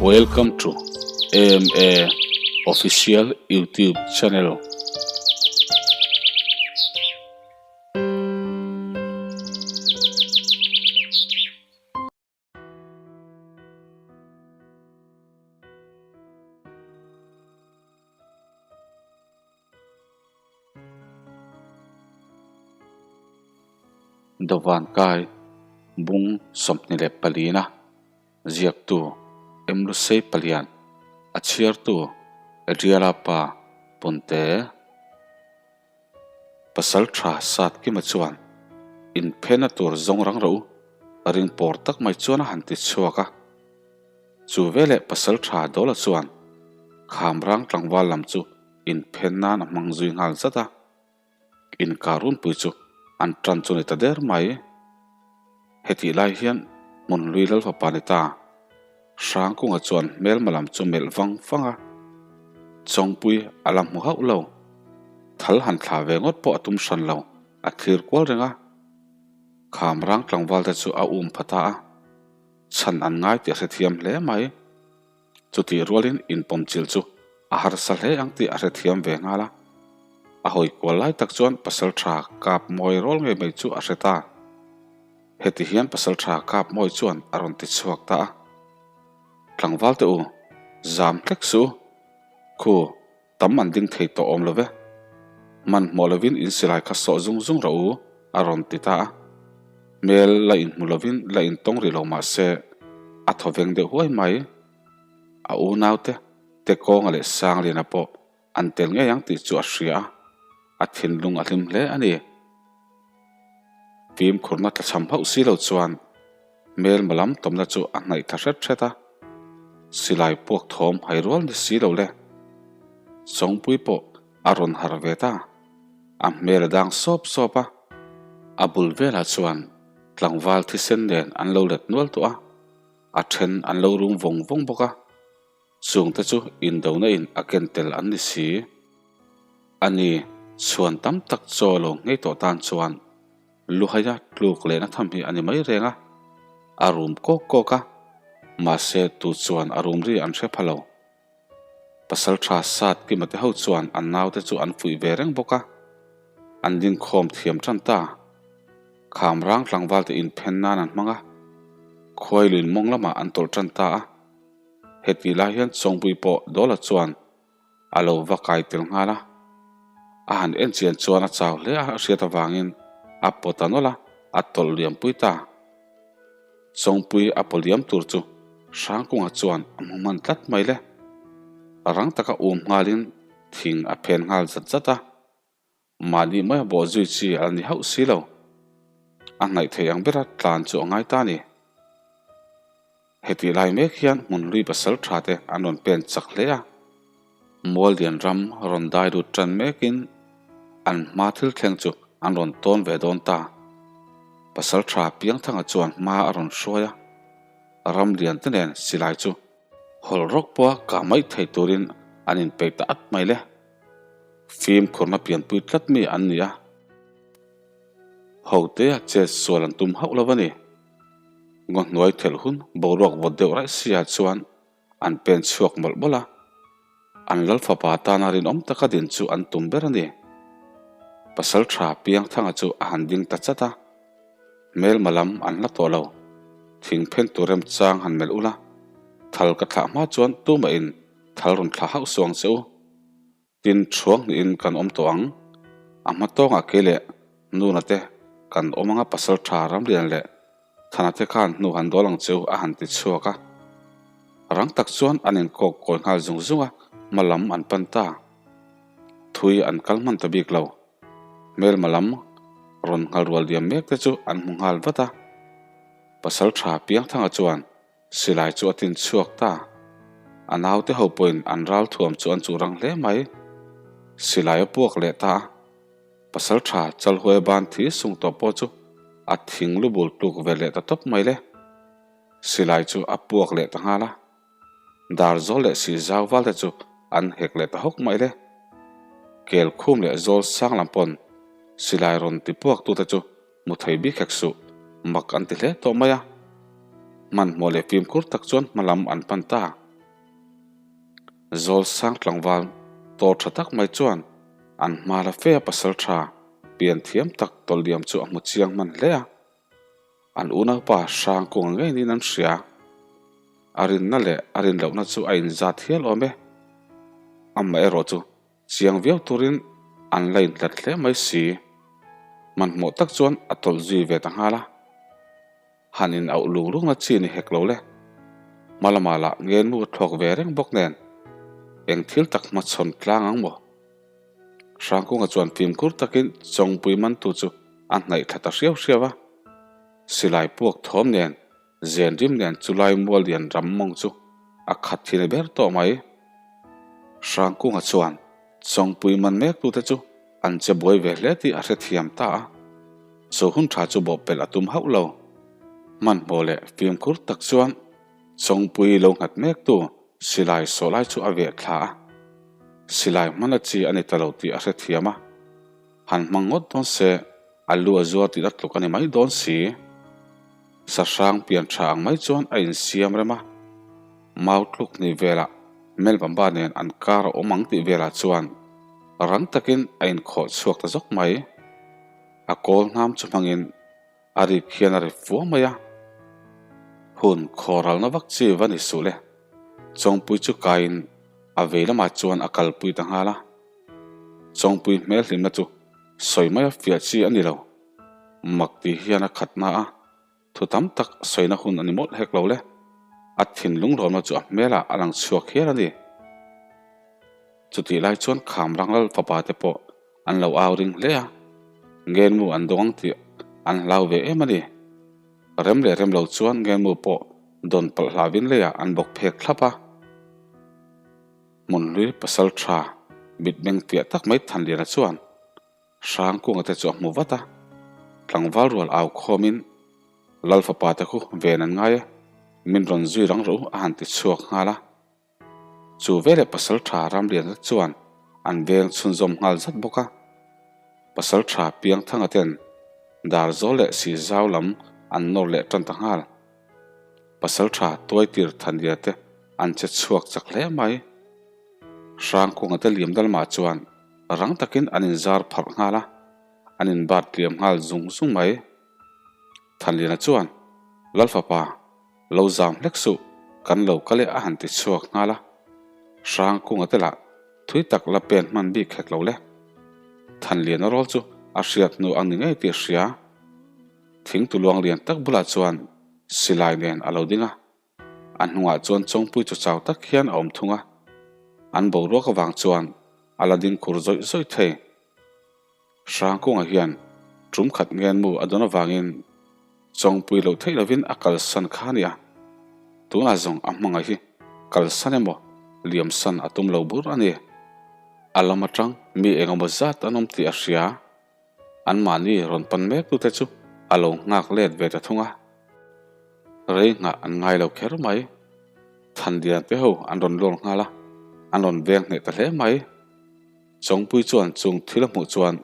Welcome to AMA Official YouTube channel. Dawvan kai bung 24 na ziaktu Emlusei Palian a chhiartu Adriala pa Punte Pasal tha sat kima chuan inphena tur zawng rang ro ring pawr tak mai chuan a han ti chhuak a. Chu veleh pasal tha Dawla chuan kham rang tlangval lam chu inphen nan a hmang zui nghal zat a. Inkar runpui chu an tan chu ni ta der mai. Hetih lai hian hmun hlui Lalfapa ni ta Hrangkunga chuan hmelma lam chu melh vang vang a, Chawngpui a la hmu hauh lo. Thal han thla ve ngawt pawh a tum hran lo, a thlir kual reng a. Kham rang tlangval te chu a um pha ta a, chhan an ngai tih a hrethiam hle mai. Chutih rualin inpawmchilh chu a harsa hle ang tih a hrethiam ve nghal a. A hawi kual lai tak chuan pasal tha kap mawi rawl ngei mai chu a hre ta. Heti hian pasal tha kap mawi chuan a rawn ti chhuak ta a. Tlangval te u, zam hlek suh u. Khu, tam an ding thei tawh awm lo ve. Hmanhmawh lovin in silai kha sawh zung zung rawh u, a rawn ti ta a. Hmel la inhmu lovin la intawng rih lo mah se, a thaw veng deuh huai mai. A unaute Tekawnga leh Sangliana pawh an tel ngei ang tih chu a hria a, a thinlung a hlim hle a ni. Fimkhurna tlachham hauh si lo chuan hmelma lam tawmna chu a hnaih thla hret hret a, silai puak thawm hai rual ni si lo le. Chawngpui pawh a rawn harh ve ta, a hmel a dang sawp sawp a, a bul velah chuan tlangval thisen nen an lo let nual tawh a, a then an lo rum vawng vawng bawk a. Chungte chu indona in a ken tel an ni si. Ani chhuan tam tak chaw lo ngei tawh tan chuan Luhaia tluk lehna tham hi a ni mai reng a, a rum kawk kawk a, mahse tu chuan a rum ri an hre pha lo. Pasal tha sat Kima te ho chuan an naute chu an fuih ve reng bawk a, an dingkhawm thiam tan ta. Kham rang tlangval te inphen nan an hmang a, khuailuin mawng lamah an tawlh tan ta a. Heti lai hian Chawngpui pawh Dawla chuan a lo va kai tel nghal a, a han en chian chuan a chau hle a hriat avangin a pawt a nawlh a, a tawlh liam pui ta. Chawngpui a paw liam tur chu Hrangkunga chuan a hmu hman tlat mai le. Rang taka um nghalin thing a phen nghal zat zat a. Mahni mai a bawh zui chi a la ni hauh si lo. A hnaih thei ang bera tlan chu a ngai ta a ni. Hetih lai mek hian hmun hlui pasal tha te an rawn pen chak hle a. Muallian ram rawn dai lut tan mekin an hma thil thleng chu an rawn tawn ve dawn ta. Pasal tha Piangthanga chuan hma a rawn hruai a, ram lian te nen silai chu hawlh rawk pawha kah mai thei turin an inpeih ta at mai le. Fimkhurna pianpui tlat mi an ni a, hotea chet sual an tum hauh lo a ni. Ngaw hnuai thelh hun boruak vawt deuh raih si ah chuan an pen chhuak mawlh mawlh a, an lal fapa tana rinawm taka din chu an tum ber a ni. Pasal tha Piangthanga chu a han ding ta chat a, hmelma lam an hla tawh lo, thing phen tur remchang han melh ula, thal ka thlah hma chuan tumahin thal rawn thlah hauh suang che u. Tin, thuang hnihin kan awm tawh ang. A hma tawngah kei leh Nuna te kan awm anga pasal tha Ramlian leh Thana te khan hnu han dawl ang cheu a han ti chhuak a. Rang tak chuan an inkawk kawi nghal zung zung a, hma lam an pan ta. Thui an kal hman ta bik lo. Hmelma lam rawn nghal rual diam mek te chu an hmu nghal vat a. Pasal tha Piangthanga chuan Silai chu a tin chhuak ta. A naute ho pawhin an ral thuam chu an chuh rang hle mai. Silai a puak leh ta a. Pasal tha Chalhuai ban thi sung tawh pawh chu a thing lu bul tluk ve leh ta tawp mai le. Silai chu a puak leh ta nghal a. Dar zawl leh si zau val te chu an hek leh ta hawk mai le. Kel khum leh zawl sang lam pawn silai rawn ti puak tute chu Hmu thei bik hek suh, mak an ti hle tawh mai a. Hmanhmawh leh fimkhur tak chuan hma lam an pan ta. Zawlsang tlangval tawr tha tak mai chuan an hma la fe a pasal tha pian thiam tak tawlhliam chu a hmu chiang hman hle a. An unaupa Hrangkunga ngei niin an hria. A rinna leh a rin lohna chu a inzat hial awm e. Amaherawh chu chiang viau turin an la inhlat hle mai si. Hmanhmawh tak chuan a tawlh zui ve ta nghal a. Han in auh lung lungna chi ni hek lo le. Hma lamah lah ngenmu a thlawk ve reng bawk nen eng thil tak hmachhawn tlang ang maw? Hrangkunga chuan fimkhur takin Chawngpui mantu chu a hnaih thla ta hriau hriau a. Silai puak thawm nen Zenrim nen chulai mual lian ram mawng chu a khat thin a ber tawh mai. Hrangkunga chuan Chawngpui man mektute chu an che buai ve hle tih a hrethiam ta a, chu hun tha chu bawhpelh a tum hauh lo. Hmanhmawh leh fimkhur tak chuan Chawngpui lo nghat mektu silai sawh lai chu a veh thla a, silai hmana chi a ni ta lo tih a hrethiam a, han hmang ngawt dawn se a lu a zuar tih a tluk a ni mai dawn si. Sahrang pian tha ang mai chuan a insiam rem a, mau tluk ni velah Melbamba nen an kar a awm ang tih velah chuan rang takin a inkhawh chhuak ta zawk mai. A kawl hnam chu hmangin a rik hian a ri fua mai a. Hun khawralna vak chi va ni suh le. Chawngpui chu kaiin a vei lamah chuan a kalpui ta nghal a. Chawngpui hmel hlimna chu sawi maia fiah chi a ni lo. Mak tih hian a khat na a. Thu tam tak sawina hun a ni mawlh hek lo le. A thinlung lawmna chu a hmelah a lang chhuak hial a ni. Chutih lai chuan Khamrang lal fapa te pawh an lo au ring hle a, Ngenmu an dawng ang tih an hlau ve em a ni. Rem leh rem lo chuan Ngenmu pawh dawn palh hlauhin leiah an bawk phek thlap a. Hmunhlui pasal tha mitmeng fiah tak mai Thanliana chuan Hrangkunga te chu a hmu vat a, tlangval rual au khawmin Lal fapa te khu ven an ngai e, min rawn zui rang rawh u a han ti chhuak nghal a. Chu veleh pasal tha Ramlian zet chuan an veng chhunzawm nghal zat bawk a. Pasal tha Piangthanga ten Darzawl leh Sizau lam an nawr leh tan ta nghal. Pasal tha Tuaitir Thanlia te an che chhuak chak hle mai. Hrangkunga te liam dalmah chuan Rang takin an inzar pharh nghal a, an inbat tliam nghal zung zung mai. Thanliana chuan, Lal fapa, lo zam hlek suh, kan lo kal e a han ti chhuak nghal a. Hrangkunga te lah thui tak la pen hman bik hek lo le. Thanliana rawl chu a hriat hnu ang ni ngei tih a hria. Thingtuluang lian tak bulah chuan silai nen a lo ding a. A hnungah chuan Chawngpui chu chau tak hian a awm thung a, an boruak avang chuan a la ding khur zawih zawih thei. Hrangkunga hian tum khat ngenmu a dawn avangin Chawngpui loh theih lovin a kalsan kha a nia. Tunah zawng a hmangaih hi kalsan emaw liamsan a tum lo bur a ni. A lam atang mi engemaw zat an awm tih a hria. Anmahni rawn pan mek tute chu a lo nghak let ve ta thung a. Rei nghah an ngai lo kher mai. Thanlian te ho an rawn lawr nghal a, an rawn veng hneh ta hle mai. Chawngpui chuan chung thil a hmuh chuan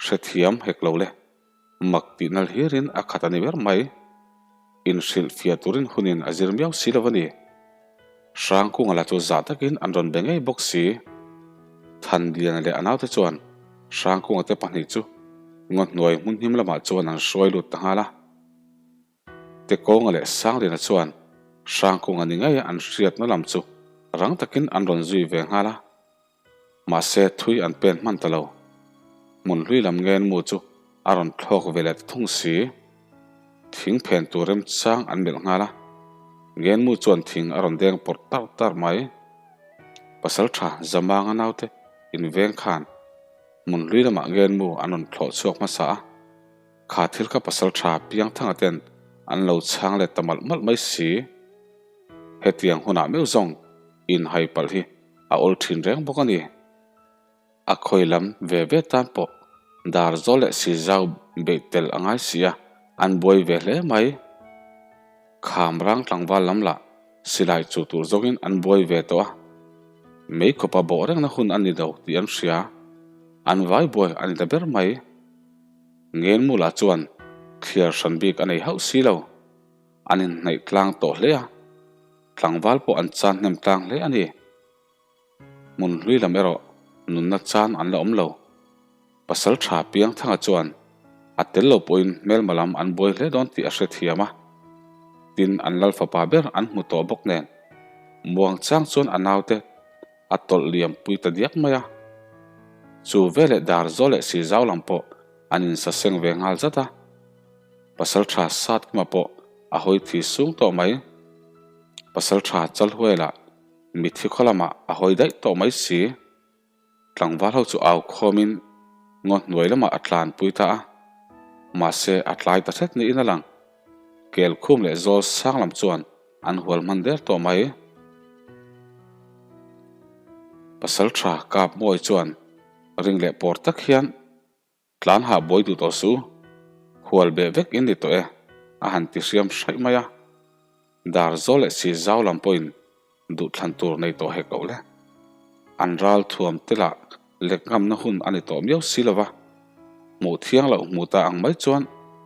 hrethiam hek lo le. Mak tih nal hirin a khat a ni ber mai. Inhrilh fiah turin hunin a zir miau si lo a ni. Hrangkunga lah chu zah takin an rawn be ngei bawk si. Thanliana leh a naute chuan Hrangkunga te pahnih chu ngaw hnuai hmun hnim lamah chuan an hruai lut ta nghal a. Tekawnga leh Sangliana chuan Hrangkunga ni ngei an hriatna lam chu rang takin an rawn zui ve nghal a. Mahse thui an pen hman ta lo. Hmun hlui lam ngenmu chu a rawn thlawk ve leh ta thung si. Thing phen tur remchang an melh nghal a, ngenmu chuan thing a rawn deng pawrh tarh tarh mai. Pasaltha Zamanga naute inveng khan hmun hlui lamah ngenmu an rawn thlawh chhuak hmasa a, kha thil kha pasaltha Piangthanga ten an lo chhang let ta malh malh mai si. Hetiang hunah meuh zawng inhai palh hi a awl thin reng bawk a ni. A khawi lam ve ve tan pawh dar zawl leh si zau beih tel a ngai si a, an buai ve hle mai. Kham rang tlangval lam lah silai chu tur zawngin an buai ve tawh a, mei khawpa bawh rengna hun a ni lo tih an hria, an vai buai a ni ta ber mai. Ngenmula chuan thliar hran bik a nei hauh si lo, an inhnaih tlang tawh hle a, tlangval pawh an chan hnem tlang hle a ni. Hmun hlui lam erawh nunna chan an la awm lo. Pasal tha Piangthanga chuan a tel lo pawhin hmelma lam an buai hle dawn tih a hrethiam a. Tin, an lal fapa ber an hmu tawh bawk nen muang chang chuan a naute a tawlh liam pui ta diak mai a. Chu veleh dar zawl leh si zau lam pawh an insaseng ve nghal zat a. Pasal tha Satkima pawh a hawi thi sung tawh mai. Pasal tha Chalhuela mithi khaw lamah a hawi daih tawh mai si. Tlangval ho chu au khawmin ngaw hnuai lamah a tlanpui ta a, mahse a tlai ta hret niin a lang. Kelkhum leh zawl sang lam chuan an hual hman der tawh mai. Pasal tha kap mawi chuan ring leh pawr tak hian Tlan hah buai duh tawh suh, hual beh vek in ni tawh e, a han ti hriam hraih mai a. Dar zawl leh si zau lam pawhin duh thlan tur nei tawh hek loh le. An ral thuam te lah lek ngamna hun a ni tawh miau si lova, hmuh thiang loh hmu ta ang mai chuan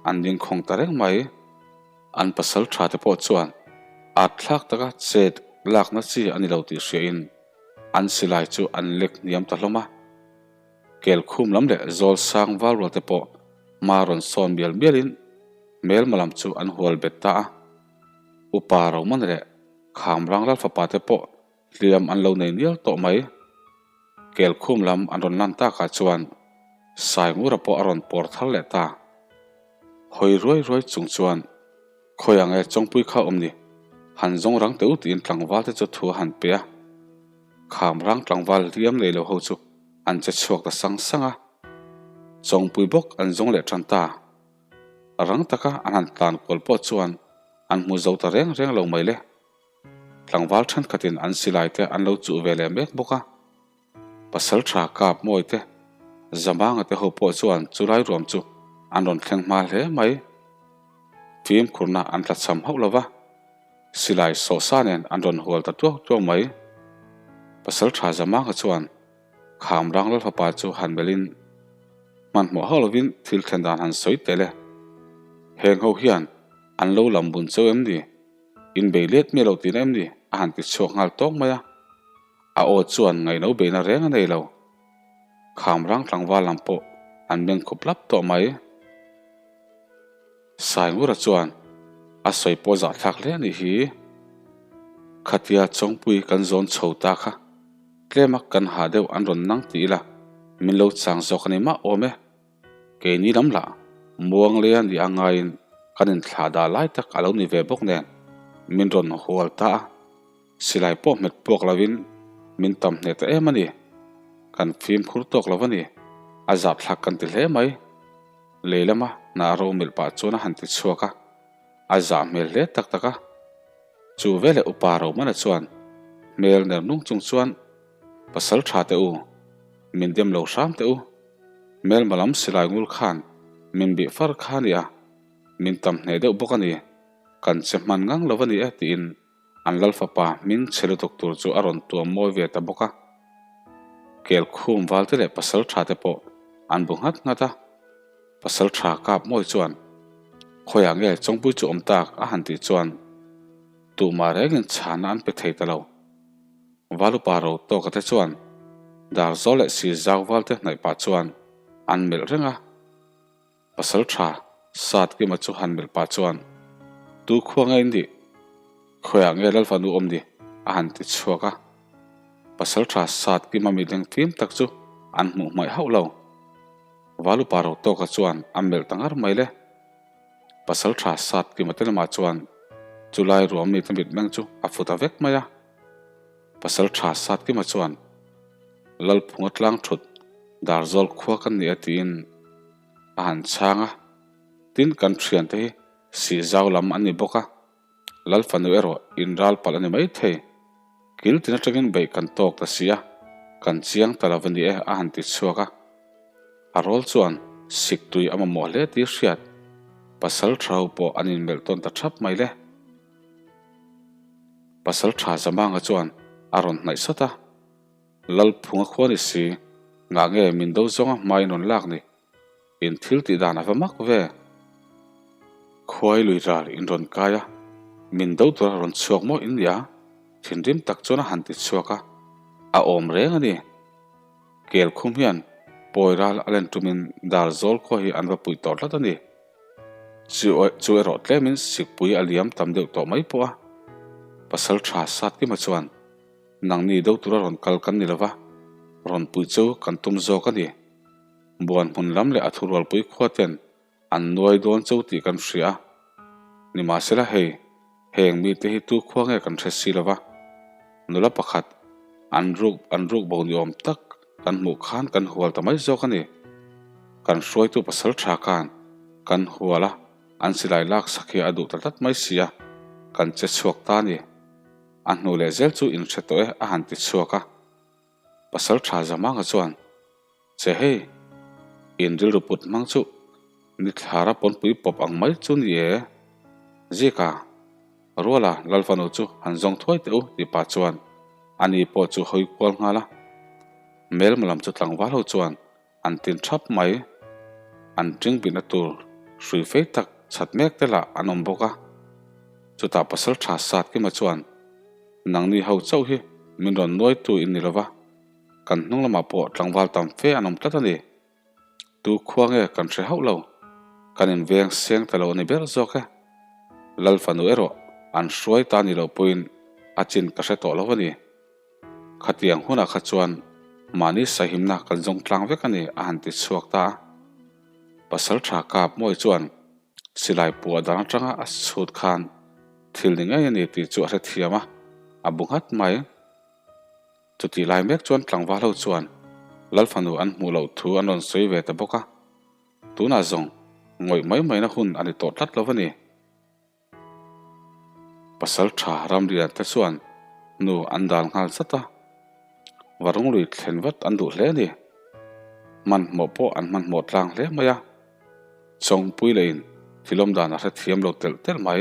an ding khawng ta reng mai. An pasal tha te pawh chuan at thlak taka chet lakna chi a ni lo tih hriain an silai chu an lek hniam ta hlawm a. Kelkhum lam leh zawl sang val rual te pawh hma rawn sawn mial mialin hmelma lam chu an hual bet ta a. Upa Roman leh Khamrang Lalfapa te pawh hliam an lo nei nial tawh mai. Kelkhum lam an rawn lan takah chuan Saingura pawh a rawn pawr thar leh ta. Hawi ruai ruai chung chuan Khawi ang e Chawngpui kha awm ni, han zawng rang teh u tiin tlangval te chu thu a han pe a. Khamrang tlangval hliam nei lo ho chu an che chhuak ta sang sang a, Chawngpui bawk an zawng leh tan ta. Rang taka an han tlan kual pawh chuan an hmu zo ta reng reng lo mai le. Tlangval thenkhatin an silai te an lo chuh ve leh mek bawk a. Pasal tha kap mawi te, Zamanga te ho pawh chuan chulai ruam chu an rawn thleng hma hle mai. Fimkhurna an tlachham hauh lo va. Silai sawhsa nen an rawn hual ta tuau tuau mai. Pasal tha Zamanga chuan Khamrang Lalfapa chu han melhin hmanhmawh hauh lovin thil thlen dan han sawi tel e. Heng ho hian an lo lam bun cheu em ni? In bei let miah lo tihna em ni? a han ti chhuak nghal tawk mai a. A aw chuan ngaihno beihna reng a nei lo. Khamrang tlangval lam pawh an meng khup lap tawh mai. Saingura chuan a sawi pawh zahthlak hle a nih hi. Khatia Chawngpui kan zawn chho ta kha tlema kan ha deuh an rawn nang ti ila min lo chang zawk a ni mah awm e. Keini lam lah Muangleia ni a ngaiin kan inthlah dah lai tak a lo ni ve bawk nen min rawn hual ta a. Silai pawh hmet puak lovin min tam hneh ta em a ni. Kan fimkhur tawk lo a ni. A zahthlak kan ti hle mai. Lei lama hnah ro milh pah chuan a han ti chhuak a, a zah hmel hle tak tak a. Chu veleh upa Romana chuan hmel ner nung chung chuan, Pasal tha teh u, min dem lo hram teh u. Hmelma lam silai ngul khan min bih far kha a ni a, min tam hneh deuh bawk a ni. Kan che hman ngang lo a ni e tiin An lal fapa hming chhe lutuk tur chu a rawn tuam mawi ve ta bawk a. Kelkhum valte leh pasal tha te pawh an bu nghat nghat a. Pasal tha kap mawi chuan, Khawiah nge Chawngpui chu awm tak? a han tih chuan tumah rengin chhana an pe thei ta lo. Valupa ro tawka te chuan Darzawl leh Sizau valte hnaih pah chuan an melh reng a. Pasal tha Satkima chu han melh pah chuan, Tu khua nge in nih? Khawiah nge Lalfanu awm ni? a han ti chhuak a. Pasal tha Satkima mithleng fim tak chu an hmuh hmaih hauh lo. Valupa Rotawka chuan a melh ta ngar mai le. Pasal tha Satkima te lamah chuan chulai ruam mite mitmeng chu a fu ta vek mai a. Pasal tha Satkima chuan, Lalphunga tlang thut Darzawl khua kan ni e tiin a han chhang a, tin kan thiante hi sihzau lam an ni bawk a, Lal fanu erawh in ral palh a ni mai thei. Kil tin atangin beih kan tawk ta si a, kan chiang ta lo a ni e a han ti chhuak a. A rawl chuan sik tui a mamawh hle tih hriat pasal tha ho pawh an inmelh tawn ta thap mai le. Pasal tha Zamanga chuan a rawn hnaih sawt a. Lalphunga khua ni si, ngah nge min do zawnga hma in rawn lak ni? In thil tih dan a va mak ve. Khuai lui ral in rawn kai a, min do tura rawn chhuak maw in nia? Thinrim tak chuan a han ti chhuak a. a awm reng a ni. Kelkhum hian pawi ral a len tumin Darzawl khua hi an va puih tawh tlat a ni. Chu erawh tlemin sikpui a liam tam deuh tawh mai pawh a. Pasal tha Satkima chuan nangni do tura rawn kal kan ni lova, rawn puih chu kan tum zawk a ni. Buan hmun lam leh a thurualpui khua ten An nuai dawn cho tih kan hria a, nimahsela hei, heng mite hi tu khua nge kan hre si lova, nula pakhat an ruk an ruk bo ni awm tak kan hmuh khan kan hual ta mai zawk a ni. Kan hruaitu pasal tha khan kan hual a, an silai lak sak hi a duh ta tlat mai si a, kan che chhuak ta a ni. A hnu leh zel chu inhre tawh e a han ti chhuak a. Pasal tha Zamanga chuan Che hei, in rilru put hmang chu ni thlara pawnpui pawp ang mai chu ni e. Zika, Ruala Lalfanu chu han zawng thuai teh u tih pah chuan ani pawh chu hawi kual nghal a. Hmelma lam chu tlangval ho chuan an tin thap mai. An ṭing bihna tur hrui fei tak chhat mek te lah an awm bawk a. Chutah pasal ṭha Satkima chuan nangni ho chauh hi min rawn nuaitu in ni lova. Kan hnung lamah pawh tlangval tam fe an awm tlat a ni. Tu khua nge kan hre hauh lo. Kan inveng seng ta lo a ni ber zawk e. Lal fanu erawh an hruai ta ni loh pawhin a chin ka hre tawh lo a ni. Khatiang hunah kha chuan mahni sahimna kan zawng tlang vek a ni a han ti chhuak ta a. Pasal tha kap mawi chuan silai puah dan atanga a chhut khan thil ni ngei a ni tih chu a hrethiam a, a bu nghat mai. Chutih lai mek chuan tlangval ho chuan Lal fanu an hmuh loh thu an rawn sawi ve ta bawk a, tunah zawng ngawih mai maina hun a ni tawh tlat lo a ni. Pasal tha ramrian te chuan nu an dal nghal zat a, Varunglui thlen vat an duh hle a ni. Hmanhmawh pawh an hmanhmawh tlang hle mai a, Chawngpui leiin thilawm dan a hrethiam lo telh telh mai.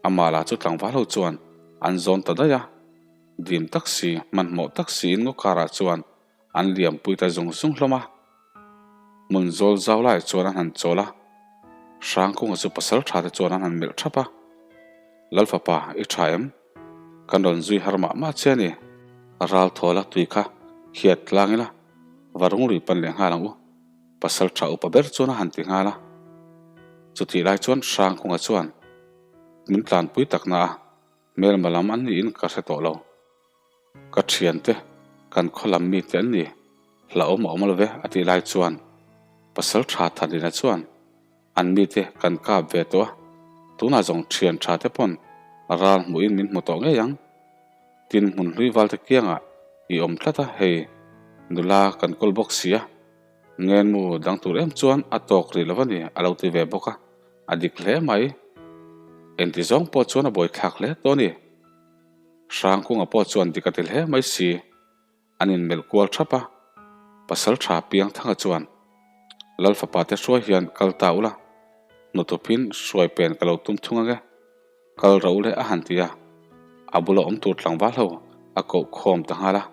Amah lah chu tlangval ho chuan an zawn ta daih a. Dim tak si, hmanhmawh tak siin ngaw karah chuan an liampui ta zung zung hlawm a. Hmun zawl zau laiah chuan an han chawl a, Hrangkunga chu pasal tha te chuan an han melh thap a. Lal fapa, i tha em? Kan rawn zui har mah mah che a ni. Ral thawla tui kha khiat tlang ila, va runglui pan leh nghal ang u. Pasal tha upa ber chuan a han ti nghal a. Chutih lai chuan Hrangkunga chuan min tlanpui takna a. Hmelma lam an niin ka hre tawh lo. Ka thiante, kan khaw lam mite an ni, hlauhawm a awm lo ve a tih lai chuan pasal tha Thanlina chuan an mite kan kap ve tawh a, tunah zawng thian tha te pawn ral hmuhin min hmu tawh ngei ang. Tin hmun hlui valte kiangah i awm tlat a, hei nula kan kawl bawk si a, ngenmu dang tur em chuan a tawk rih lo a ni a lo ti ve bawk a. A dik hle mai. Engti zawng pawh chuan a buaithlak hle tawh a ni. Hrangkunga pawh chuan dik a ti hle mai si. An inmelh kual thap a. Pasal tha Piangthanga chuan, Lal fapa te hruai hian kal ta ula, hnutupin hruai pen ka lo tum thung ange. Kal ro leh a han ti a, a bula awm tur tlangval ho a koh khawm ta nghal a.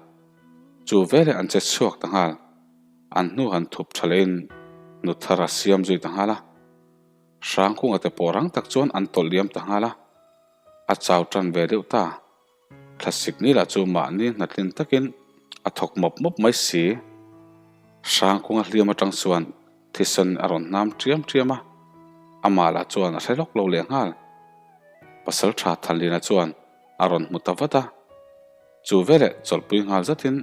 Chu veleh an che chhuak ta nghal. An hnu han thup tha lehin nuthar a siam zui ta nghal a. Hrangkunga te pawh rang tak chuan an tawlh liam ta nghal a, a chau tan ve deuh ta. Thlasik ni lah chu mahni hnatlin takin a thawk mawp mawp mai si. Hrangkunga hliam atang chuan thisen a rawn hnam ṭiam ṭiam a, amah lah chuan a hre lawk lo leh nghal. Pasal tha Thanlina chuan a rawn hmu ta vat a, chu veleh chawlhpui nghal zatin,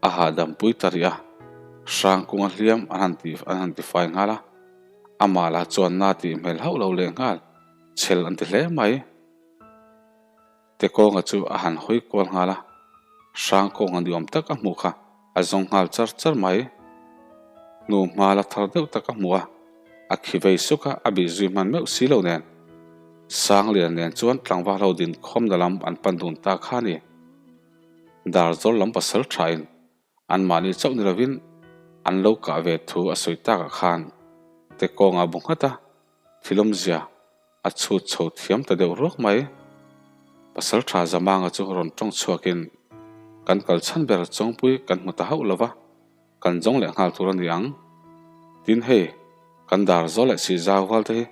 A hahdam pui ta rih a, Hrangkunga hliam an han ti an han ti fai nghal a, amah lah chuan na tih hmel hauh lo leh nghal, chhel an ti hle mai. Tekawnga chu a han hawi kual nghal a, Hrangkawnga ni awm tak a hmuh kha a zawng nghal char char mai. Hnu hma la thar deuh tak a hmu a, a khi vei suk a, a bih zui hman meuh si lo nen. Sanglian nen chuan tlangval ho din khawmna lam an pan dun ta kha a ni. Darzawl lam pasal thain anmahni chauh ni lovin an lo kah ve thu a sawi takah khan Tekawnga bu nghat a, thilawmzia a chhut chho thiam ta deuh ruak mai. Pasal tha Zamanga chu rawn tawng chhuakin kan kal chhan ber Chawngpui kan hmu ta hauh lova, kan zawng leh nghal tur a ni ang. Tin hei, kan Darzawl leh Sihzau hual te hi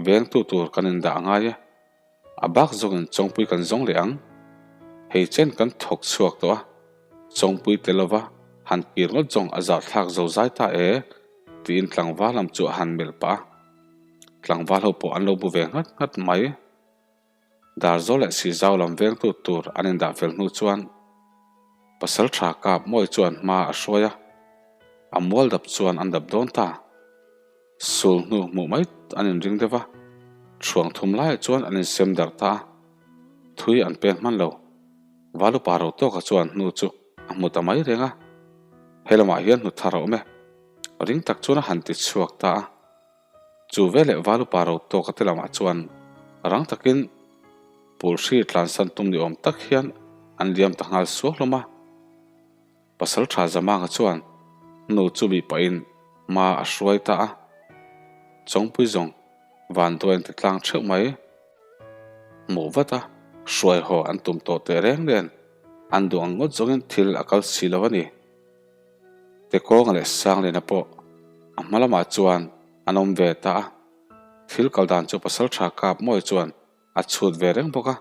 vengtu tur kan indah a ngai e. A bak zawngin Chawngpui kan zawng leh ang. Hei chen kan thawk chhuak tawh a, Chawngpui tel lova han kir ngawt zawng a zahthlak zo zai ta e, tiin tlangval lam chu a han melh pah a. Tlangval ho pawh an lo bu ve nghat nghat mai. Darzawl leh Sizau lam vengtu tur an indah fel hnu chuan Pasal tha kap mawi chuan hma a hruai a, a mual dap chuan an dap dawn ta. Sul hnu hmuh mai an inring deuh a, thuang thum laiah chuan an insem darh ta a, thui an peng hman lo. Valupa ro tawka chuan hnu chu a hmu ta mai reng a, he lamah hian hnu thar a awm e, ring tak chuan a han ti chhuak ta a. Chu veleh Valupa ro tawka te lamah chuan rang takin Pulhri tlansan tum ni awm tak hian an liam ta nghal suak hlawm a. Pasal tha Zamanga chuan nu chu bih pahin hma a hruai ta a, Chawngpui zawng vanduai an ti tlang theuh mai. Hmuh vat a, hruai haw an tum tawh teh reng nen an duh ang ngawt zawngin thil a kal si lo a ni. Tekawnga leh Sangliana pawh a hma lamah chuan an awm ve ta a, thil kal dan chu pasal tha kap mawi chuan A chhut ve reng bawk a,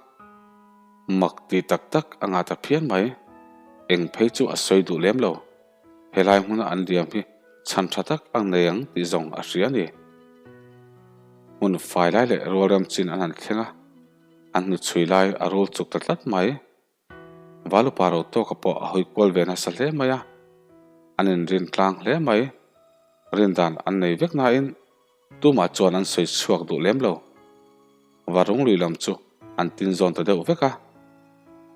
mak tih tak tak a ngah ta phian mai. Eng phei chu a sawi duh lem lo. Helai hmuna an liam hi chhan tha tak a nei ang tih zawng a hria a ni. Hmun fai lai leh rualrem chin an han thleng a, an hnuchhui lai a rul chuk ta tlat mai. Valupa ro tawka pawh a hawi kual ve nasa hle mai a, an inrin tlang hle mai. Rindan an nei vek nain tumah chuan an sawi chhuak duh lem lo. Varung lui lam chu an tin zawn ta deuh vek a,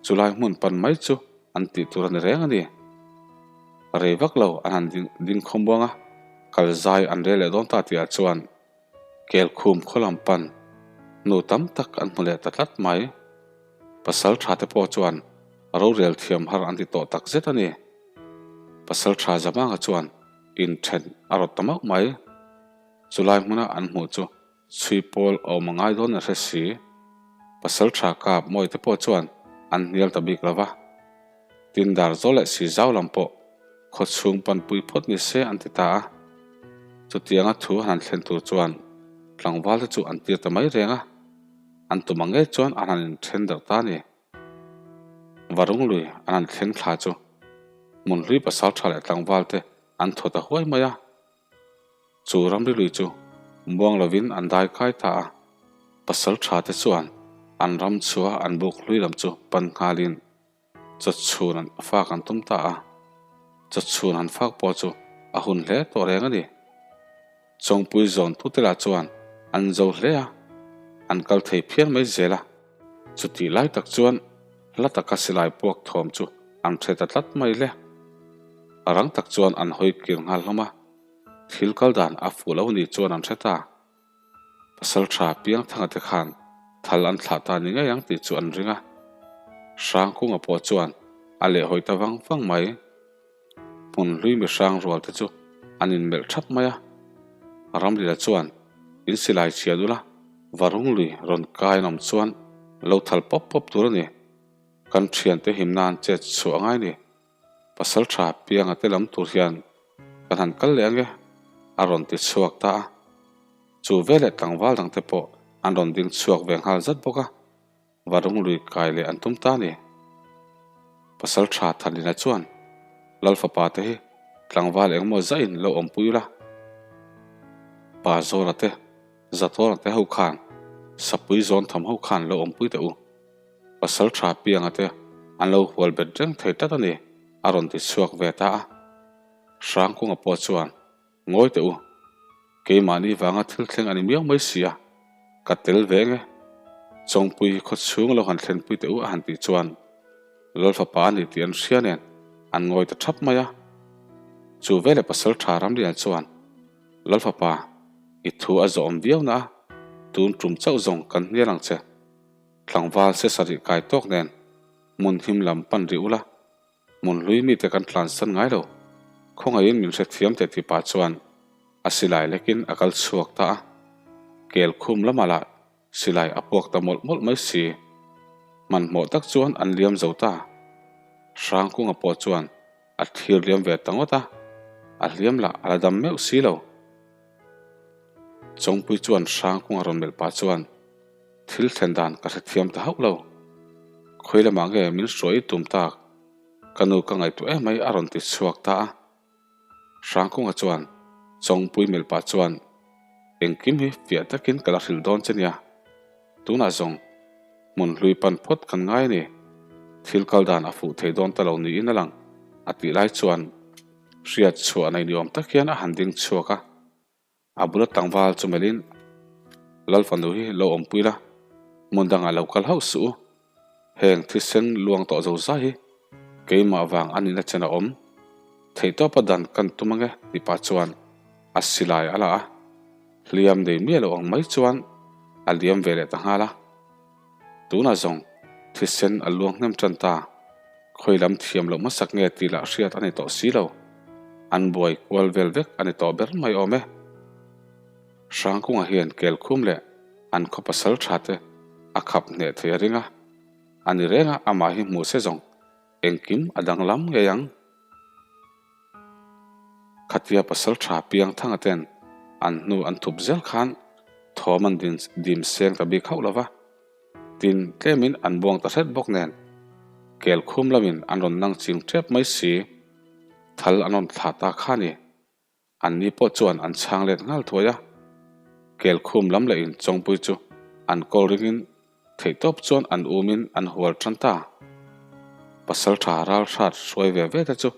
chulai hmun pan mai chu an tih tur a ni reng a ni. Rei vak lo an han ding khawmuang a, kal zai an rel leh dawn ta tihah chuan Kelkhum khaw lam pan nu tam tak an hmu leh ta tlat mai. Pasal tha te pawh chuan rorel thiam har an ti tawh tak zet a ni. Pasal tha Zamanga chuan inthen a rawt ta mauh mai. Chulai hmuna an hmuh chu chhui pawl a awm a ngai dawn a hre si. Pasal tha kap mawi te pawh chuan an hnial ta bik lo va. Tin Darzawl leh Sizau lam pawh khaw chhung panpui phawt ni se an ti ta a. Chutianga thu han thlen tur chuan tlangval te chu an tir ta mai reng a, an tum ang ngei chuan an han inthen darh ta a ni. Varung lui an han thleng thla chu hmunhlui pasal tha leh tlangval te an thaw ta huai mai a. Chu ramri lui chu muang lovin an dai kai ta a, pasal tha te chuan an ram chhuah an buk hlui lam chu pan nghalin Chawchhun an fak an tum ta a, chawchhun han fak pawh chu a hun hle tawh reng a ni. Chawngpui zawn tute lah chuan an zo hle a, an kal thei phian mai zel a. Chutih lai tak chuan hla taka silai puak thawm chu an hre ta tlat mai le. Rang tak chuan an hawi kir nghal hlawm a, thil kal dan a fuh lo ni chuan an hre ta. Pasal tha Piangthanga te khan thal an thlah ta ni ngei ang tih chu an ring a. Hrangkunga pawh chuan a lehhawi ta vang vang mai. Hmun hlui mi hrang rual te chu an inmelh thap mai a. Ramlila chuan in silai chhiat ula varung lui rawn kai an awm chuan lo thal pawp pawp tur a ni. Kan thiante him nan chet chhuah a ngai ni. Pasal tha Pianga te lam tur hian kan han kal leh ange a rawn ti chhuak ta a. Chu veleh tlangval dangte pawh an rawn ding chhuak ve nghal zat bawk a, Varung lui kai leh an tum ta a ni. Pasal tha Thanlina chuan Lal fapa te hi tlangval engmaw zahin lo awmpui ula, Pa Zawra te, Zatawna te ho khan Sapui zawn tham ho khan lo awmpui teh u. Pasal tha pianga te an lo hual bet reng thei tlat a ni, a rawn ti chhuak ve ta a. Hrangkunga pawh chuan, Ngawi teh u, keimahni vanga thil thleng a ni miau mai si a, ka tel ve nge. Chawngpui hi khaw chhung lo han thlenpui teh u a han tih chuan Lalfapa a ni tih an hria nen an ngawi ta thap mai a. Chu veleh Pasal tha Ramlian chuan, Lalfapa, i thu a zawhawm viau na a, tun tum chauh zawng kan hnial ang che. Tlangval se sarih kai tawk nen hmun him lam pan rih ula, hmun hlui mite kan tlansan ngai lo. Khawngaihin min hrethiam teh tih pah chuan a silai lekin a kal chhuak ta a. Kel khum lamah lah silai a puak ta mawlh mawlh mai si. Hmanhmawh tak chuan an liam zo ta. Hrangkunga pawh chuan a thlir liam ve ta ngawt a, a hliam lah a la dam meuh si lo. Chawngpui chuan Hrangkunga rawn melh pah chuan, Thil thlen dan ka hrethiam ta hauh lo. Khawi lamah nge min hruai i tum tak? Ka nu ka ngaihtuah em mai a rawn ti chhuak ta a. Hrangkunga chuan Chawngpui melh pah chuan, Engkim hi fiah takin ka la hrilh dawn che nia. Tunah zawng hmun hlui pan phawt kan ngai a ni. Thil kal dan a fuh thei dawn ta lo niin a lang a tih lai chuan hriat chhuah nei ni awm tak hian a han ding chhuak a. A bula tlangval chu melhin, Lal fanu hi lo awmpui la, hmun dangah lo kal hauh suh u. Heng thisen luang tawh zo zai hi keimah vang a nihna chen a awm. Theihtawpa dan kan tum ange tih pah chuan a silai a la a, hliam nei miah lo ang mai chuan a liam ve leh ta nghal a. Tunah zawng thisen a luang hnem tan ta. Khawi lam thiam loh hmasak nge tih lah hriat a ni tawh si lo. An buai kual vel vek a ni tawh ber mai awm e. Hrangkunga hian Kelkhum leh an khaw pasal tha te a khap hneh thei a ring a. A ni reng a, amah hi hmuh se zawng engkim a danglam ngei ang. Khatia pasal tha piang thanga ten an hnu an thup zel khan thawm an dim seng ta bik hauh lo va. Tin, tlemin an buang ta hret bawk nen, Kelkhum lamin an rawn nang ching tep mai si, thal an rawn thlah ta kha ni. Anni pawh chuan an chhang let nghal thuai a, Kelkhum lam leh in Chawngpui chu an kawl ringin theihtawp chuan an umin an hual tan ta. Pasaltha ralhrat hruai ve ve te chu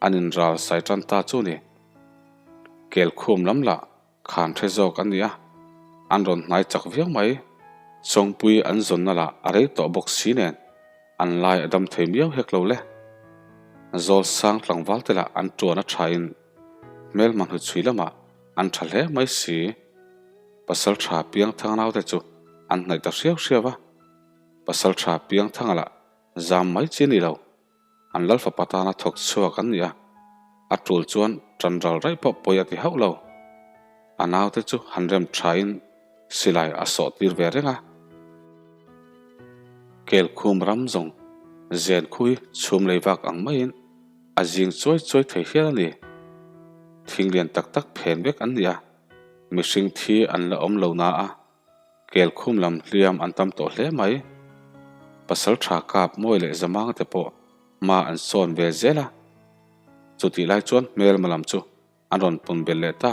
an inral sai tan ta chu ni. Kelkhum lam lah Khan hre zawk an ni a, an rawn hnai chak viau mai. Chawngpui an zawnna lah a rei tawh bawk si nen, an lai a dam thei miau hek lo le. Zawl sang tlangval te lah an tuan a thain hmelma hnuchhui lamah an tha hle mai si. Pasal tha Piangthang naute chu an hnaih ta hriau hriau a, Pasal tha Piangthanga lah zam mai chi a ni lo. An lal fapa tana thawk chhuak an ni a, a tul chuan tan ral raih pawh pawi a ti hauh lo. A naute chu han rem thain silai a sawh tir ve reng a. Kelkhum ram zawng zen khui chhum lei vak ang maiin a zing chuai chuai thei hial a ni. Thing lian tak tak phen vek an ni a, mihring thi an la awm lo na a. Kelkhum lam hliam an tam tawh hle mai. Pasal tha kap mawi leh zamang te pawh hma an sawn ve zel a. Chutih lai chuan hmelma lam chu an rawn pun belh leh ta.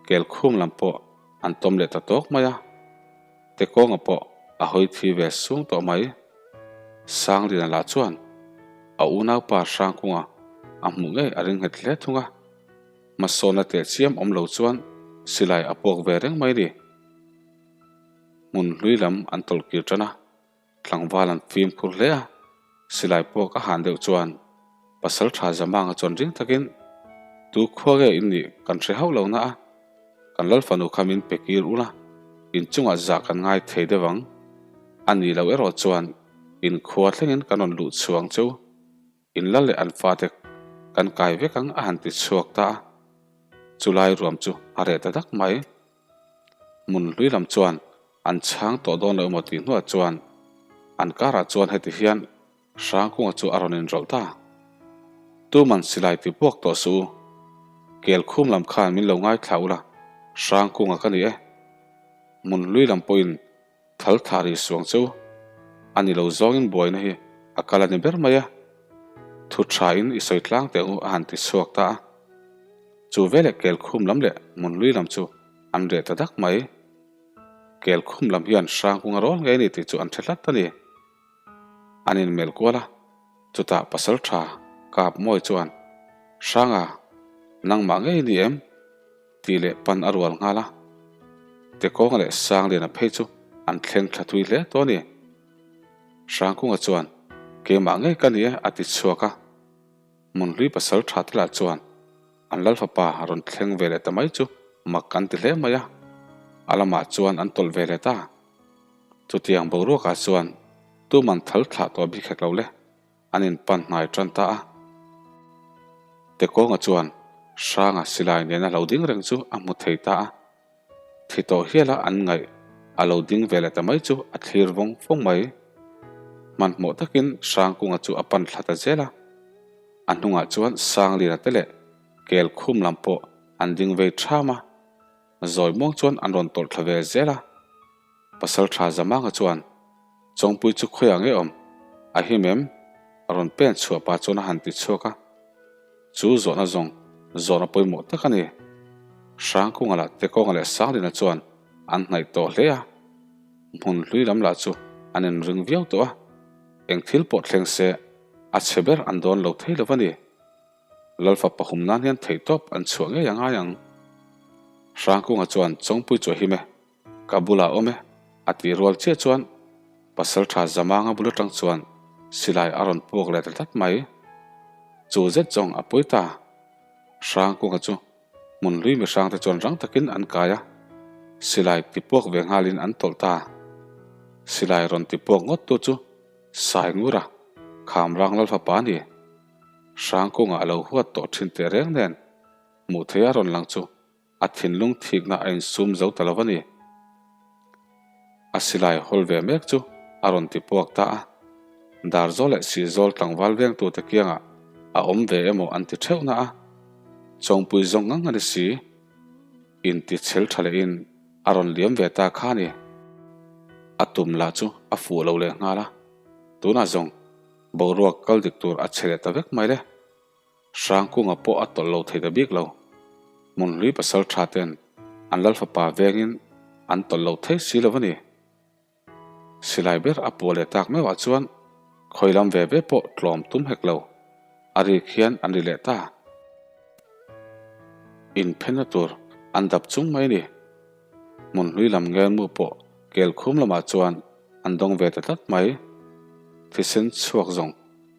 Kelkhum lam pawh an tawm leh ta tawk mai a. Tekawnga pawh a hawi thi ve sung tawh mai. Sangliana lah chuan a unaupa Hrangkunga a hmuh ngei a ring nghet hle thung a. Hmasawnna teh chiam awm lo chuan silai a puak ve reng mai ni. Hmun hlui lam an tawlh kir tan a, tlangval an fimkhur hle a, silai puak a han deuh chuan pasal tha Zamanga chuan ring takin, Tu khua nge in nih kan hre hauh lo na a, kan lal fanu kha min pe kir ula, inchungah zah kan ngai thei deuh ang. A nih loh erawh chuan in khua thlengin kan rawn luh chhuang cheu. In lal leh an fate kan kai vek ang a han ti chhuak ta a, chulai ruam chu a reh ta dak mai. Hmun hlui lam chuan an chhang tawh dawn lo emaw tih hnuah chuan an karah chuan heti hian Hrangkunga chu a rawn inrawlh ta. Tuman silai ti buak tawh suh u, Kelkhum lam khan min lo ngaithla ula, Hrangkunga ka ni e. Hmun hlui lam pawhin Thal thlah rih suang chu a ni lo zawngin buaina hi a kal a ni ber mai a, thu thain i sawi tlang teh ang u a han ti chhuak ta a. Chu veleh Kelkhum lam leh Hmunhlui lam chu an reh ta dak mai. Kelkhum lam hian Hrangkunga rawl ngei a ni tih chu an hre tlat a ni. An inmelh kual a, chutah pasal tha Kap Mawi chuan, Hranga, nangmah ngei ni em? Tih leh pan a rual nghal a, Tekawnga leh Sangliana phei chu an thleng thla thui hle tawh a ni. Hrangkunga chuan, Keimah ngei ka ni e a ti chhuak a. Hmunhlui pasal tha te lah chuan an lal fapa rawn thleng ve leh ta mai chu mak an ti hle mai a, a lamah chuan an tawlh ve leh ta. Chutiang boruakah chuan tuman thal thlah tawh bik hek lo le. An inpan hnai tan ta a. Tekawnga chuan Hranga silai nena lo ding reng chu a hmu thei ta a. Thi tawh hiala an ngaih a lo ding ve leh ta mai chu a thlir vawng vawng mai. Hmanhmawh takin Hrangkunga chu a pan thla ta zel a. A hnungah chuan Sangliana te leh Kelkhum lam pawh an ding vei ṭham a. Zawi muang chuan an rawn tawlh thla ve zel a. Pasal tha Zamanga chuan, Chawngpui chu khawiah nge awm? A him em? A rawn pen chhuah pah chuan a han ti chhuak a. Chu zawhna zawng zawhna pawimawh tak a ni. Hrangkunga lah Tekawnga leh Sanglina chuan an hnaih tawh hle a. Hmun hlui lam lah chu an inring viau tawh a. Eng thil pawh thleng se a chhe ber an dawn lo thei lo va ni. Lalfa pahum nan hian theihtawp an chhuah ngei a ngai ang. Hrangkunga chuan Chawngpui chu a him e. Ka bulah awm e, a tih rual chiah chuan Pasalṭha Zamanga bul aṭang chuan silai a rawn puak leh ta tlat mai. Chu zet zawng a pawi ta. Hrangkunga chu hmun hlui mihrangte chuan rang takin an kai a, silai ti puak ve nghalin an tawlh ta. Silai rawn ti puak ngawt tu chu Saingura, Khamrang Lalfapa a ni. Hrangkunga a lo huat tawh ṭhin teh reng nen hmuh theih a rawn lang chu A thinlung thikna a insum zo ta lo a ni. A silai hawl ve mek chu a rawn ti puak ta a. Darzawl leh Sihzawl tlangval vengtute kiangah a awm ve emaw an ti theuh na a. Chawngpui zawng ngang a ni si. Inti chhel tha lehin a rawn liam ve ta kha a ni. A tum lah chu a fuh lo leh nghal a. Tunah zawng boruak kal dik tur a chhe leh ta vek mai le. Hrangkunga pawh a tawlh lo thei ta bik lo. Hmunhlui pasal tha ten an Lalfapa vengin an tawlh lo thei si lo a ni. Silai ber a puah leh tak meuhah chuan khawi lam ve ve pawh tlawm tum hek lo, a rik hian an ri leh ta. Inphenna tur an dap chung mai a ni. Hmunhlui lam ngelmu pawh kelkhum lamah chuan an dawng ve ta tlat mai. Thisen chhuak zawng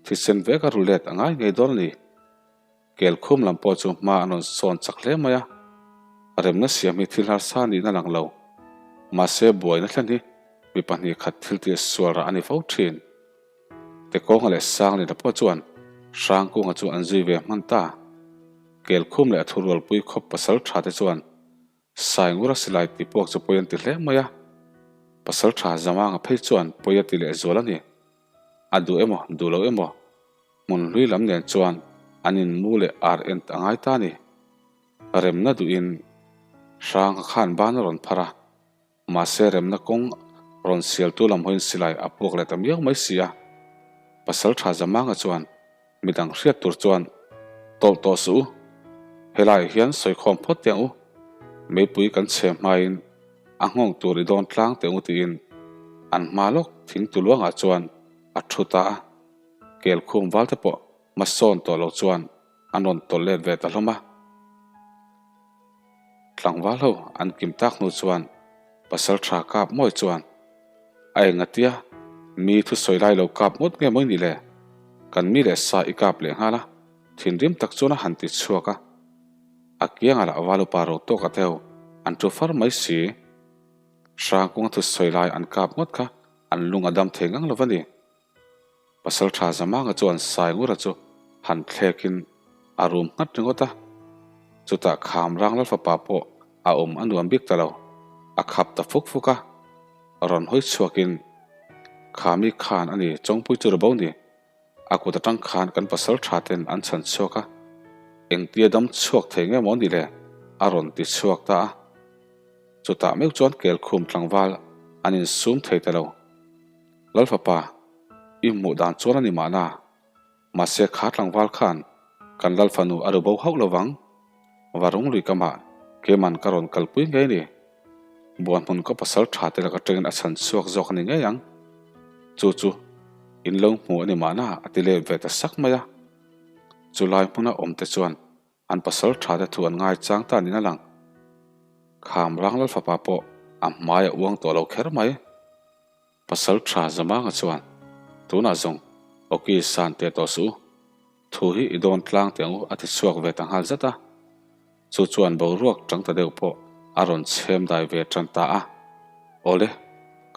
Thisen vek a ru let a ngai ngei dawn a ni. Kelkhum lam pawh chu hma an rawn sawn chak hle mai a, remna siam hi thil harsa niin a lang lo. Mahse buaina thlen hi mi pahnih khat thil tih sual rah a ni fo thin. Tekawnga leh Sanglina pawh chuan Hrangkunga chu an zui ve hman ta. Kelkhum leh a thurualpui khawp pasal tha te chuan Saingura silai tih puak chu pawi an ti hle mai a, pasal tha Zamanga phei chuan pawi a ti leh zual a ni. A duh emaw, duh lo emaw, hmun hlui lam nen chuan an in mu leh ar ent a ngai ta a ni. Remna duhin Hranga khan ban a rawn phar a, mahse remna kawng rawn sialtu lam hawiin silai a puak leh ta miau mai si a. Pasal tha Zamanga chuan midang hriat tur chuan tawlh tawh suh u, helaiah hian sawikhawm phawt teh ang u, meipui kan chhe hmain a nghawng tur i dawn tlang teh ang u tiin an hma lawk thing tu luangah chuan a thu ta a, kelkhum val te pawh hmasawn tawh lo chuan an rawn tawlh let ve ta hlawm a. Tlangval ho an kim tak hnu chuan pasal tha kap mawi chuan a engatia mi thusawi lai lo kap ngawt nge mawi ni le? Kan mi leh sa i kap leh nghal a, thinrim tak chuan a han ti chhuak a. A kiangah lah val upa ro tawk a teu an thu far mai si. Hrangkunga thusawi lai an kap ngawt kha an lung a dam thei ngang lo va ni. Pasal tha Zamanga chuan Saingura chu han thlekin a rum nghat ringawt a, chutah Khamrang Lalfapa pawh a awm a nuam bik ta lo, a khap ta fuk fuk a, rawn hawi chhuakin Khami khan a ni Chawngpui chu ri bo ni, a kut atang khan kan pasal tha ten an chhan chhuak a, engtia dam chhuak thei nge maw ni le a rawn ti chhuak ta a, chutah meuh chuan Kelkhum tlangval an insum thei ta lo. Lalfapa, i hmuh dan chuan a ni mahna. Mahse kha tlangval khan kan Lalfanu a ru bo hauh lo vang. Varung lui kamah keiman ka rawn kalpui ngei ni. Buanhmun ka pasal tha te laka tengin a chhan chhuak zawk a ni ngei ang. Chu chu in lo hmu a ni mahna a ti let ve ta sak mai a. Chulai hmuna awm te chuan An pasal tha te thu an ngai chang ta niin a lang. Kham rang Lalfapa pawh a hmai a uang tawh lo kher mai. Pasal tha Zamanga chuan, Tunah zawng, Awki san teh tawh suh u. Thu hi i dawn tlang teh ang u a ti chhuak ve ta nghal zat a. Chu chuan boruak tang ta deuh pawh a rawn chhem dai ve tan ta a. Awle,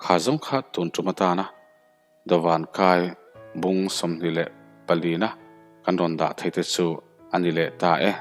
kha zawng kha tun tum atana Dawvan kai bung 24 na kan rawn dah thei te chu a ni leh ta e.